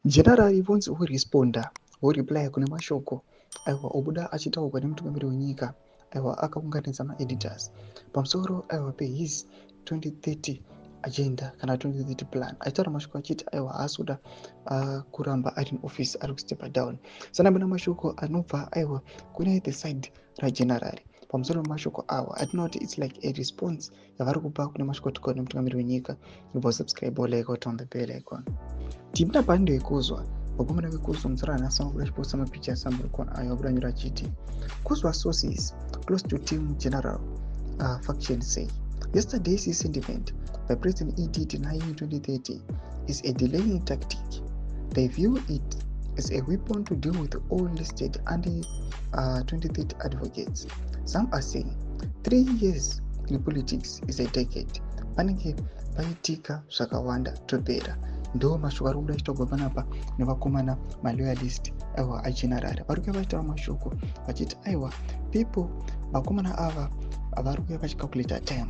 General vonzi voresponda, voreplya kune mashoko, aiwa, obuda achitaurwa nemutungamiri wenyika, aiwa, akaunganidza maeditors pamusoro, aiwa, pehis 2030 agenda kana 2030 plan, achitaura mashoko achiti, aiwa, haasi kuda kuramba ari muoffice, ari kustepa down. Sanabona mashoko anobva, aiwa, kune the side rageneral pamusoro pemashoko awa atina kuti it's like a response yavari kupa kune mashoko atikaona nemutungamiri wenyika. Ibva subscribe, like, on the bell icon. Tipinda pando yekuzwa vakomana vekuzwa musoro anhasi vabuda achiposta mapictures amuri kuona ayo, abuda nyora achiti, "Kuzwa sources close to team general faction say yesterday's sentiment by President ED denying 2030 is a delaying tactic. They view it as a weapon to deal with all listed anti 2030 advocates. Some are saying 3 years in politics is a decade. Panenge paitika zvakawanda, topera." Ndo mashoko ari kubuda achitaurwa panapa nevakomana maloyalist, aiwa, ageneral. Vari kuya vachitaura mashoko vachiti, aiwa, people, vakomana ava vari kuya vachicalculata time,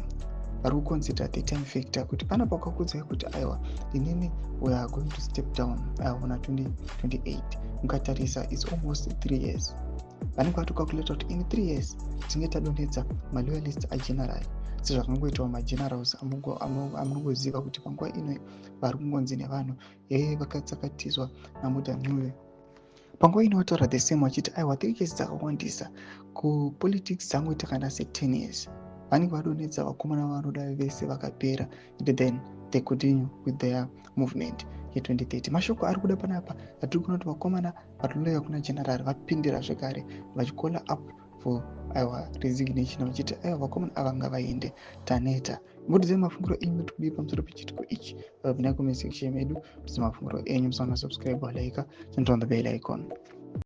vari kuconsider the time factor kuti panapa ukakudzai kuti, aiwa, inini we are going to step down muna 2028, mukatarisa it's almost 3 years. Vanenge vatocalculata kuti in 3 years tinge tadonhedza maloyalist ageneral, sezvakangoitawo magenerals amunongoziva kuti panguva ino vari kungonzi nevanhu yeye vakatsakatizwa naMudha Ncube. Panguva ino vataura the same vachiti, aiwa, 3 years dzakawandisa kupolitics, dzangoita kana se10 years, vanenge vadonhedza vakomana vanoda vese vakapera, and then they continue with their movement ye2030. Mashoko ari kuda panapa atiri kuona kuti vakomana vari kuna general vapindira zvekare vachicalla up for, aiwa, resignation, vachiti, aiwa, vakomana ava ngavaende, taneta. Mbotidzai mafungiro enyu tikudii pamusoro pechiitiko ichi muna comment section medu. Tizi mafungiro enyu, musaona subscribe, like, turn on the bell icon.